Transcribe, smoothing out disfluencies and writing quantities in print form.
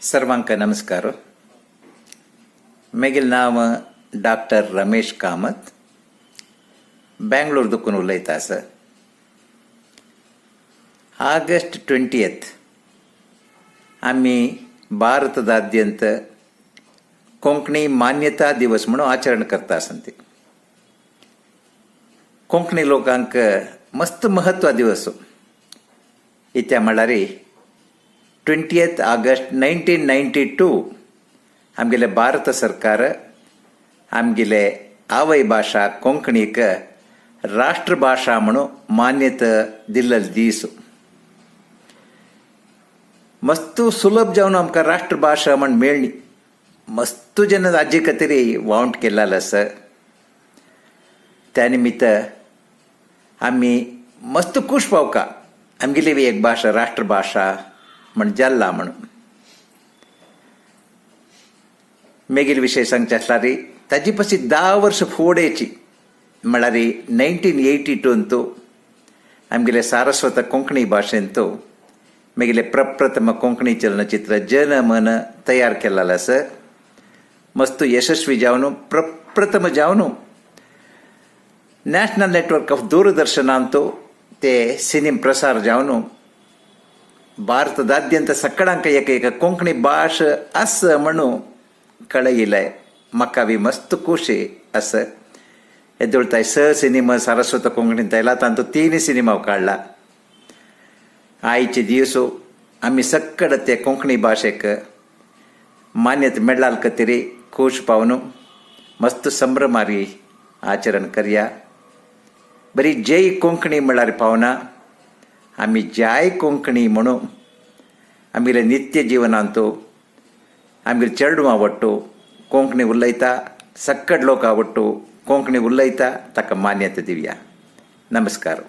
सर्वांक नमस्कार. मेगेलें नांव डॉक्टर रमेश कामत, बेंगलोर दुकून उलयता आसा. ऑगस्ट 20 आमी भारतदाद्यंत कोंकणी मान्यता दिवस म्हणून आचरण करता आसंती. कोंकणी लोकांक मस्त महत्व दिवस इत्या म्हणल्यार 20 ऑगस्ट 1992 आमगेले भारत सरकार आमगेले आवय भाशा कोंकणीक राष्ट्रभाशा म्हणून मान्यता दिल्लो दीस. मस्त सुलभ जावन आमकां राष्ट्रभाशा म्हण मेळ्ळी. मस्त जेन्ना राज्य खातीर वावंट केल्लो आसा, त्या निमित्त आमी मस्त खूश पावका, आमगेली बी एक भाशा राष्ट्रभाशा म्हण जाल्ला म्हणून. मेगेल विशय सांगचे आसल्यार ताजी पशी 10 वर्स फुडेची म्हळ्यार 1982 आमगेले सारस्वत कोंकणी भाशेंत मेगेले प्रप्रथम कोंकणी चलनचित्र जन मन तयार केल्लें आसा. मस्त यशस्वी जावन प्रप्रथम जावन नॅशनल नेटवर्क ऑफ दूरदर्शनांत ते सिनेम प्रसार जावन भारतदाद्यंत सगळ्यांक एक एक कोंकणी भाश आसा म्हणून कळयलें. म्हाका बी मस्त खुशी आसा. येदोळताय 6 सिनेमा सारस्वत कोंकणींत आयला, तांतूत 3 सिनेमा काडला. आयचे दिवस आमी सक्कड ते कोंकणी भाशेक मान्यता मेळ्ळाल खातीर खूश पावन मस्त संभ्रमारी आचरण करया. बरी जय कोंकणी म्हळ्यार पावना, आमी जाय कोंकणी म्हणून आमगेले नित्य जिवनांत आमगेले चेडवां आवडटो कोंकणी उलयता, सक्कड लोक आवडटो कोंकणी उलयता, ताका मान्यता दिवया. नमस्कार.